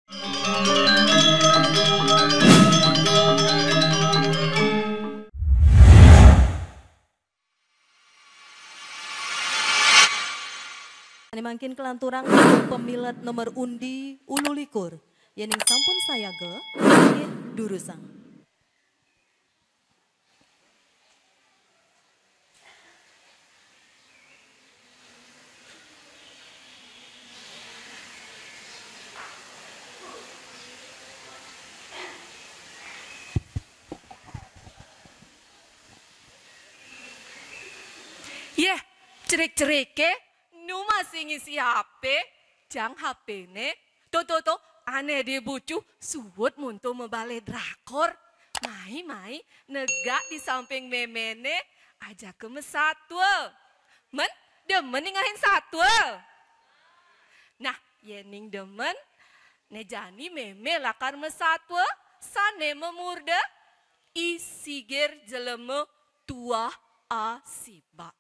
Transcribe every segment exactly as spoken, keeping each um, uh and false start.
Sané mangkin kalanturang kanggo pemilet nomor undi ulu likur. Yéning sampun sayaga, inggih durusang. Yéh, cerik-ceriké, nu masih ngisi H P, jang H P-né. Tuh, tuh, tuh, ané dé bucu suud monto mabalé drakor. Mai, mai, negak di samping méméné, ajaka masatua. Men, demen ningalin satua. Nah, yéning demen, né jani mémé lakar masatua, sané mamurda, I Sigir Jelema Tuah Asibak.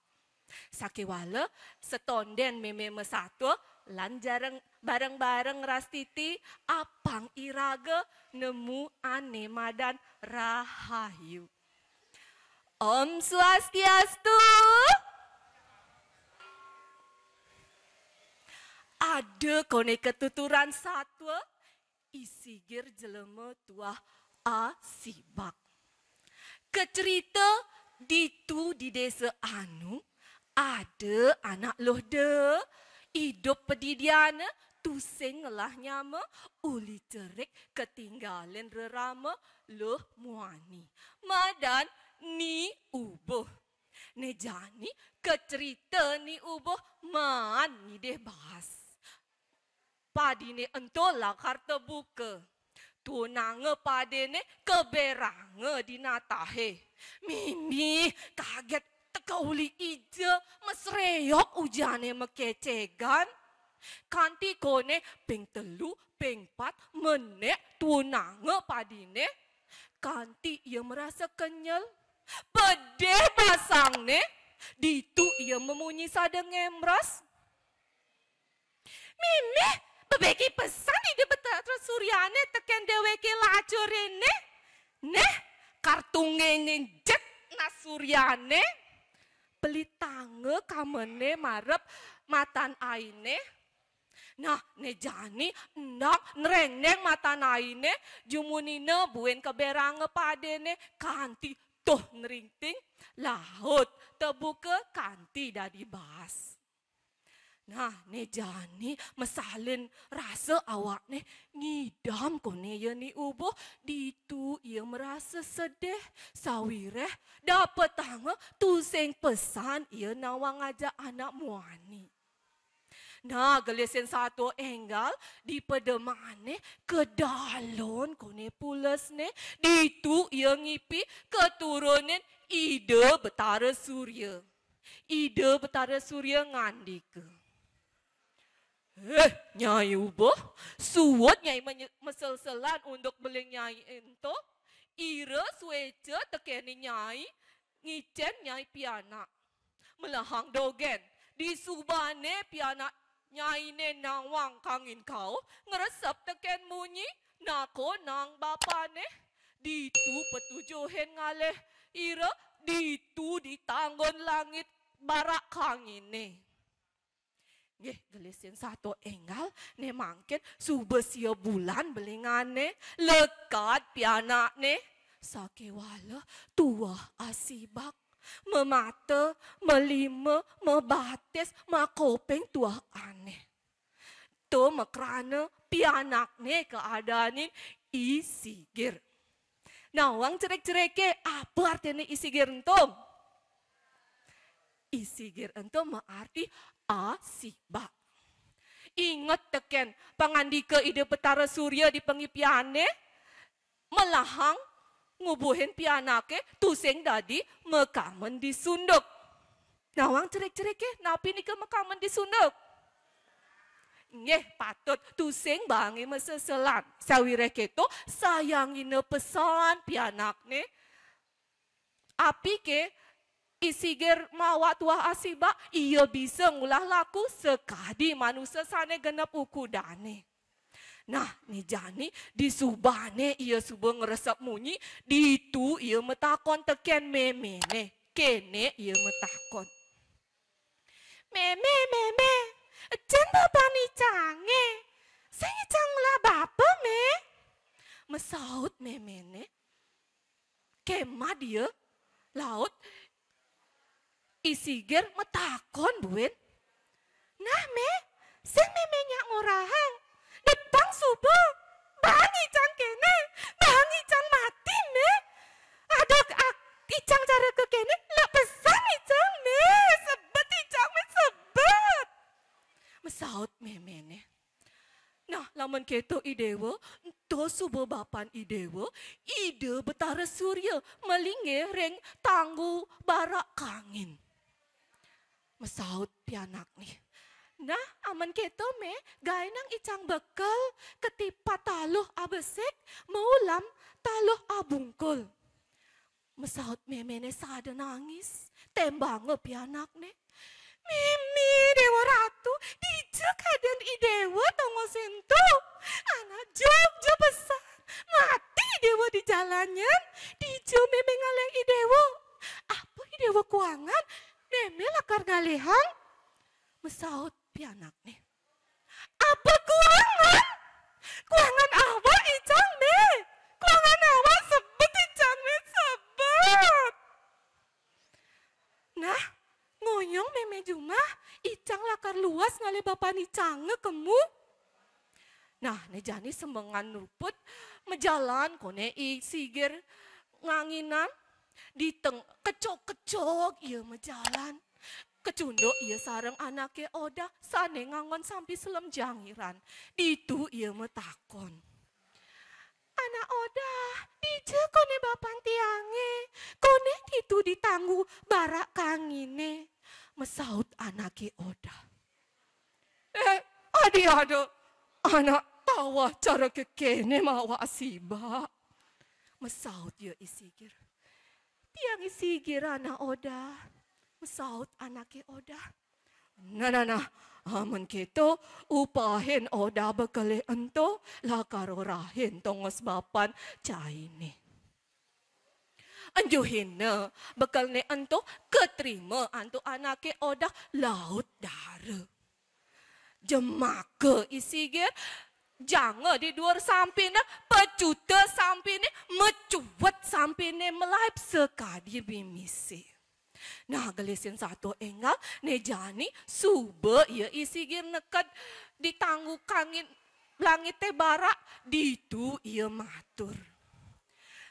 Sakéwala setondén mémé masatua lan jareng bareng-bareng rastiti apang iraga nemu ané madan rahayu. Om Swastiastu. Ada koné katuturan satua, I Sigir Jelema Tuah Asibak. Kacerita ditu di désa anu, ada anak luh da, idup padidiana, tusing ngelah nyama, uli cerik katinggalin rerama luh muani. Madan Ni Ubuh. Né jani kacerita Ni Ubuh maan ngidih baas. Padiné ento lakar tebuka. Tunanga padiné kaberanga di natahé. Mimih kagét teka uli ija, masréok ujané makecegan. Kanti koné ping telu, ping pat menék tunanga padiné. Kanti ia marasa kenyel. Pedih basangné, ditu ia mamunyi sada ngémbros. Mimih, bebegi pesan Ida Betara Suryané tekén déwéké lacur né. Néh, kartungé nginjet nah suryané. Pelitanga kamené marep matan ainé. Nah, né jani endang nréngnéng matan ainé, jumunina buin kaberanga padiné kanti tuh nringting, laut tebuka kanti dadi baas. Nah, né jani masalin rasa awakné ngidam koné ia Ni Ubuh, ditu ia marasa sedih, sawiréh dapetanga tusing pesan ia nawang ajak anak muani. Nah, gelisin satua énggal di pedemané kadalon koné pulesné, ditu ia ngipi katurunin Ida Betara Surya. Ida Betara Surya ngandika, "Éh, Nyai Ubuh, suud Nyai menye-, maselselan unduk beling Nyai ento, ira suéca tekénin Nyai, ngicén Nyai pianak. Melahang dogén, disubané pianak Nyainé nawang kangin kauh, ngresep tekén munyi, nako nang bapané, ditu petujuhin ngalih ira, ditu di tanggun langit barak kanginé." Nggih, gelisin satua énggal, né mangkin suba sia bulan belingané, lekad pianakné, sakéwala Tuah Asibak, mamata, malima, mabatis, makoping tuah ané. To makrana pianakné kaadanin I Sigir. Nawang cerik-ceriké, apa artiné I Sigir ento? I Sigir ento maarti asibak. Inget tekén pangandika Ida Betara Surya di pangipiané, melahang ngubuhin pianaké tusing dadi makamen di sunduk. Nawang cerik-ceriké, napi nika makamen di sunduk? Nggih, patut, tusing baangé maseselan. Sawiréh kéto, sayangina pesan pianakné. Apiké I Sigir mawa Tuah Asibak, ia bisa ngulah laku sakadi manusa sané genep ukudané. Nah, né jani disubané ia suba ngresep munyi, ditu ia matakon tekén méméné. Kéné ia matakon. "Mémé, mémé, jani bapan icangé. Sing icang ngelah bapa, Mé?" Masaut méméné. Kémad ia, laut I Sigir matakon buin. "Nah, Mé, sing mémé nyak ngorahang. Depang suba. Bang icang kéné. Bang icang mati, Mé. Ada ak-, icang cara ké kéné, lepesan icang, Mé. Sebet icang, Mé, sebet." Masaut méméné. Nah, lamun kéto I Déwa, ento suba bapan I Déwa, Ida Betara Surya, malinggih ring tanggu barak kangin. Masaut pianakné. "Nah, amun kéto, Mé, gaénang icang bekel, ketipat taluh abesik, maulam taluh abungkul." Masaut méméné sada nangis, tembanga pianakné. "Mimih, Déwa Ratu, dija kadén I Déwa tongosé ento? Anak jogja besar, mati I Déwa di jalan nyén. Dija mémé ngalih I Déwa? Apa I Déwa kuangan? Mémé lakar ngalihang?" Masaut pianakné. "Apa kuangan? Kuangan awak icang, Mé. Kuangan awak, sebet icang, Mé, sebet." "Nah, ngoyong mémé jumah, icang lakar luas ngalih bapan icangé kemu." Nah, né jani semengan ruput, majalan koné I Sigir nganginan, di teng-, kecog-kecog ia majalan. Kacunduk ia sareng anaké Odah sané nganggon sampi selem jangiran. Ditu ia matakon. "Anak Odah, dija koné bapan tiangé? Koné ditu di tanggu barak kanginé," masaut anaké Odah. "Eh, adi ada anak tawah cara ké kéné mawa asibak," masaut ia I Sigir. "Tiang I Sigir, Anak Odah," masaut anaké Odah. "Nah, nah, nah, amun kéto, upahin Odah bekelé ento, lakar orahin tongos bapan cainé." Enjuhina bekelné ento katrima antuk anaké Odah laut dara. Jemaka I Sigir, janga di duur sampiné, pecuta sampiné, mecuet sampiné, malaib sakadi mimisé. Nah, gelisin satua énggal, né jani suba ia I Sigir neked di tanggu kangin langité barak, ditu ia matur.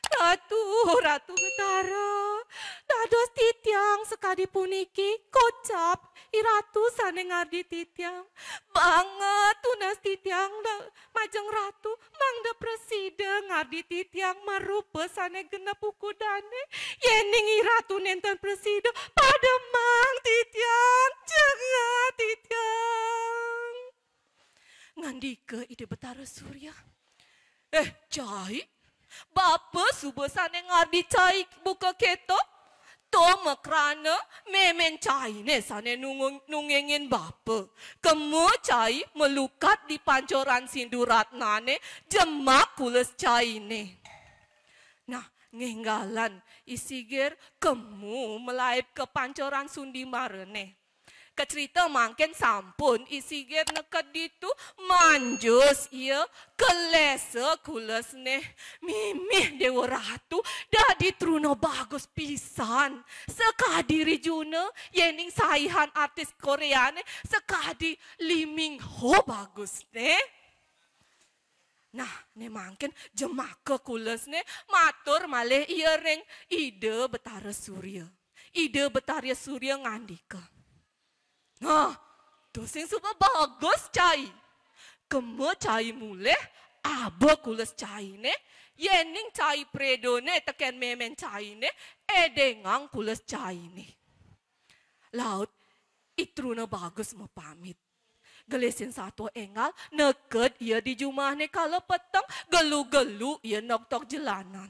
"Ratu, Ratu Betara, dados titiang sakadi puniki, kocap I Ratu sané ngardi titiang. Banget tunas titiang da-, majeng Ratu, mangda prasida ngardi titiang marupa sané genep ukudané. Yéning I Ratu nénten prasida, pademang titiang, jengah titiang." Ngandika Ida Betara Surya, "Eh, cai, bapa suba sané ngardi cai buka kéto? To makrana mémén cainé sané nungung-, nungingin bapa. Kema cai malukat di pancoran sindu ratnané, jemak kulus cainé." Nah, ngénggalan I Sigir kema malaib ka pancoran sundi marané. Kacrita mangkin sampun I Sigir neked ditu, manjus ia, kelésa kulusné. Mimih Déwa Ratu, dadi truna bagus pisan. Sakadi Rijuna, yéning saihan artis Koréané, sakadi Lee Min Ho bagusné. Nah, né mangkin jemaka kulusné, matur malih ia ring Ida Betara Surya. Ida Betara Surya ngandika, "Nah, tusing suba bagus cai. Kema cai mulih, aba kulus cainé, yéning cai prédané tekén mémén cainé, édéngang kulus cainé." Laut I Truna Bagus mapamit. Gelisin satua énggal, neked ia di jumahné kala peteng, gelu-gelu ia nogtog jelanan.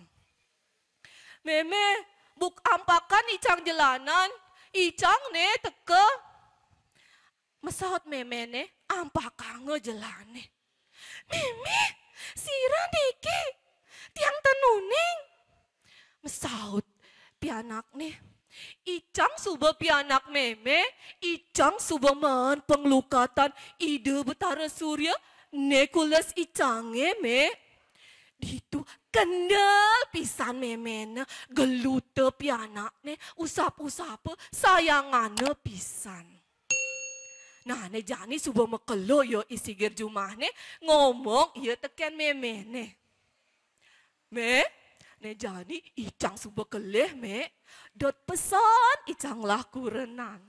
"Mémé, buk ampakan icang jelanan, icang né teka." Masaut méméné, ampakanga jelané. "Mémé, icang suba pianak mémé, icang suba maan panglukatan Ida Betara Surya né kules icangé, Mé. Ditu kendel pisan méména, geluta pianakné, usap-usapa, sayangana pisan. Nah, né jani suba makelo ia I Sigir jumahné, ngomong ia tekén méméné. Mé, né jani icang suba kelih, Mé. Dot pesan icang ngelah kurenan.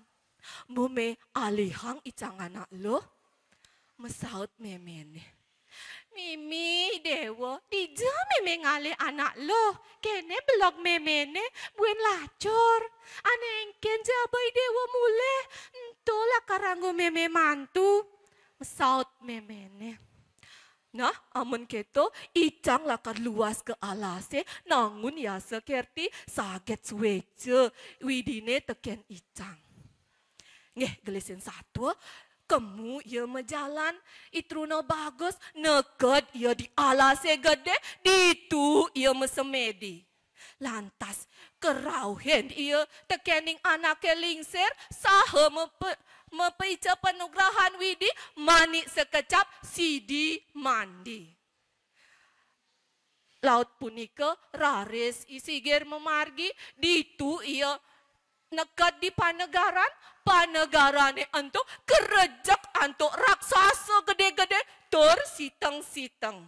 Mémé alihang icang anak luh. Masaut méméné. Mimi, Déwa, dija mémé ngalih anak luh? Kéné belog méméné buin lacur. Ané éngkén ja ba I Déwa mulih, ento lakar anggo mémé mantu. Masaut méméné. Nah, amun kéto, icang lakar luas ka alasé, nangun yasa kerti saget suéca Widiné tekén icang. Nggih, gelisin satua, kemu ia majalan, I Truna Bagus neked ia di alasé gedé, ditu ia masemédi. Lantas, karauhin ia tekéning anaké lingsir, saha mape-, mapaica panugrahan Widi, mani sakecap sidi mandi. Laut punika raris I Sigir mamargi, ditu ia neked di panegaran, panegarané ento karejek antuk raksasa gedé-gedé tur siteng-siteng.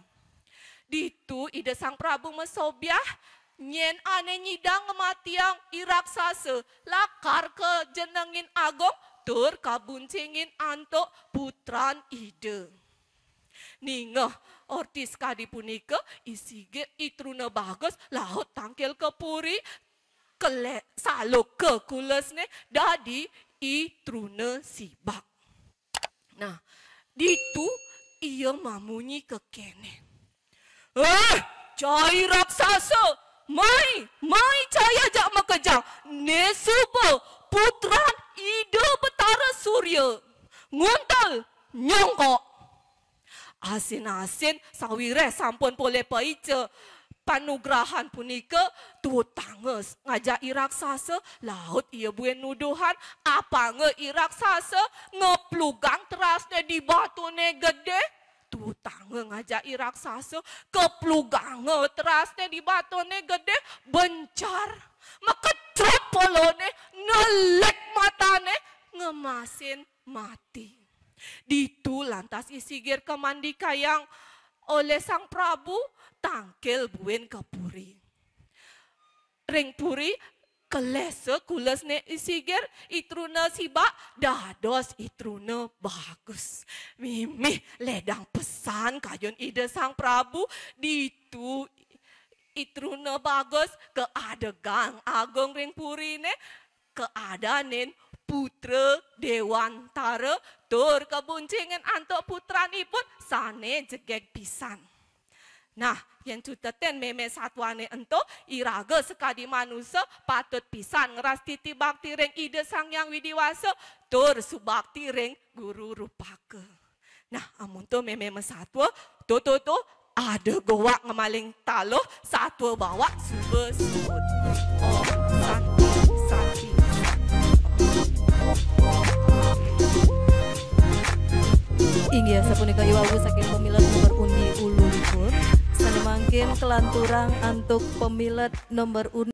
Ditu Ida Sang Prabu masobyah, nyén ané nyidang ngamatiang I Raksasa, lakar kajenengin agung tur kabuncingin antuk putran Ida. Ningeh orti sakadi punika, I Sigir, I Truna Bagus laut tangkil ka puri, kele-, saluka kulesné dadi I Truna Sibak. Nah, ditu ia mamunyi kekéné. "Eh, cai raksasa, mai, mai cai ajak makejang, né suba putran Ida Betara Surya. Nguntul, nyongkok." Asin-asin sawiréh sampun polih paica panugrahan punika, tutanga ngajak I Raksasa, laut ia buin nuduhan, apanga I Raksasa ngaplugang terasné di batuné gedé. Tutanga ngajak I Raksasa, kapluganga terasné di batuné gedé, bencar, makecrot poloné, nelik matané, ngemasin mati. Ditu lantas I Sigir kamandikayang olih Sang Prabu, tangkil buin ka puri. Ring puri, kelesa kulesné I Sigir, I Truna Sibak, dados I Truna Bagus. Mimih ledang pesan kayun Ida Sang Prabu, ditu I Truna Bagus kaadegang agung ring puriné, kaadanin putra Déwantara tur kabuncingin antuk putranipun sané jegég pisan. Nah, yén cutetin mémé satuané ento, iraga sakadi manusa patut pisan ngrastiti bakti ring Ida Sang Hyang Widi Wasa tur subakti ring Guru Rupaka. Nah, amun to mémé masatua, to, to, to, ada goak ngamaling taluh, satua bawak suba suud. Om Santi, Santi. Inggih, sapunika iwau saking pamilet nomor undi Ulu Lipur. Sané mangkin kalanturang antuk pamilet nomor undi